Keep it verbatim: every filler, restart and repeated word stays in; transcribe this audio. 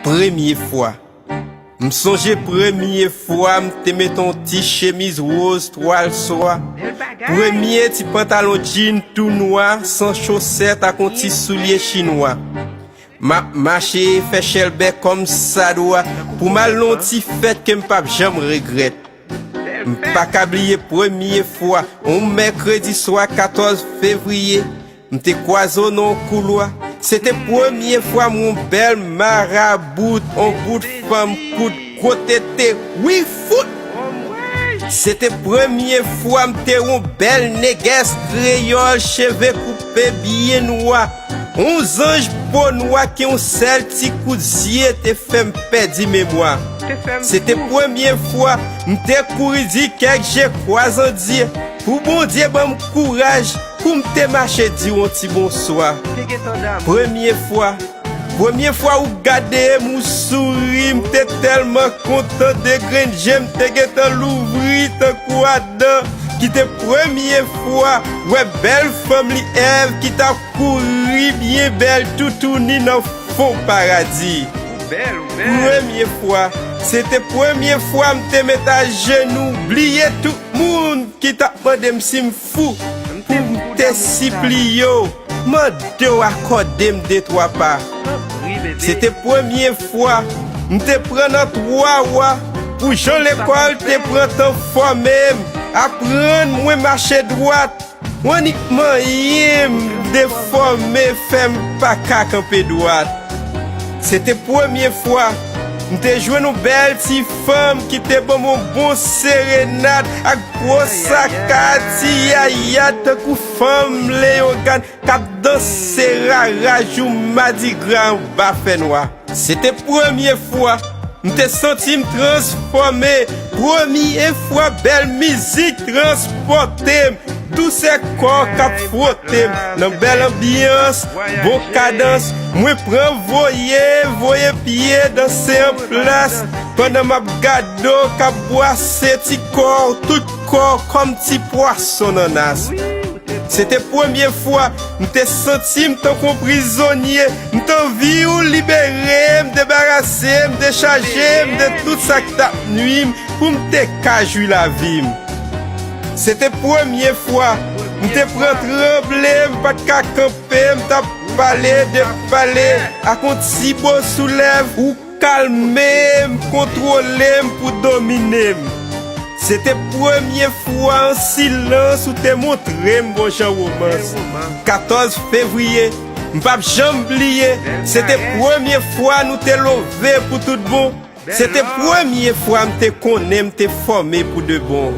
Premye fwa. M sonje premye fwa m te met yon ti chemiz woz twal swa. Premye ti pantalon djin tou nwa, san chosèt ak yon ti soulye chinwa. M ap mache fè chèlbè kòm sa dwa, pou m al nan yon ti fèt ke m p ap janm regrèt. M pa ka bliye premye fwa, yon mèkredi swa katòz fevriye, m te kwaze w nan yon koulwa. Se te premye fwa m wè yon bèl marabout, yon bout fanm kout gwo tete, wi fout! Se te premye fwa m te wè yon bèl negès kreyòl, cheve koupe byen nwa. Yon zanj po nwa ke yon sèl ti kout zye te fè m pèdi memwa. Se te premye fwa m te kouri di kèk je kwazandye pou Bondye ban m kouraj pou m te mache di w yon ti bonswa. Premye fwa, premye fwa ou gade m, ou souri, m te tèlman kontan, de grenn je m te gentan louvri tankou adan, ki te premye fwa wè bèl fanm li Èv ki t ap kouri byen bèl toutouni nan fon paradi. Premye fwa, se te premye fwa m te met ajenou, bliye tout moun ki t ap mande m si m fou, pou m te sipliye w, mande w akòde m de twa pa. Se te premye fwa m te pran nan twa wa, pou jan lekòl te pran tan fòme m, aprann mwen mache dwat. Ou annik manyen m defòme, fè m pa ka kanpe dwat. Se te premye fwa m te jwenn yon bèl ti fanm ki te ban m yon bon serenad ak gwo saka ti yaya tankou fanm Leyogàn k ap danse rara jou madigra anba fènwa. Se te premye fwa m te santi m transfòme, premye fwa bèl mizik transpòte m, dousè kò k ap fwote m nan bèl anbyans, bon kadans, mwen pran voye, voye pye danse an plas, pandan m ap gade w k ap bwase ti kò w, tout kò w kòm ti pwason nan nas. Se te premye fwa m te santi m tankou yon prizonye, m t anvi w libere m, debarase m, dechaje m de tout sa k t ap nwi m, pou m te ka jwi lavi m. Se te premye fwa m te pran tranble, m pa t ka kanpe, m t ap pale de pale ak yon ti bo sou lèv, ou kalme m, kontwole m pou domine m. Se te premye fwa an silans ou te montre m bon jan womans. Katòz fevriye, m p ap janm bliye, se te premye fwa nou te love pou tout bon. Se te premye fwa m te konnen m te fòme pou de bon.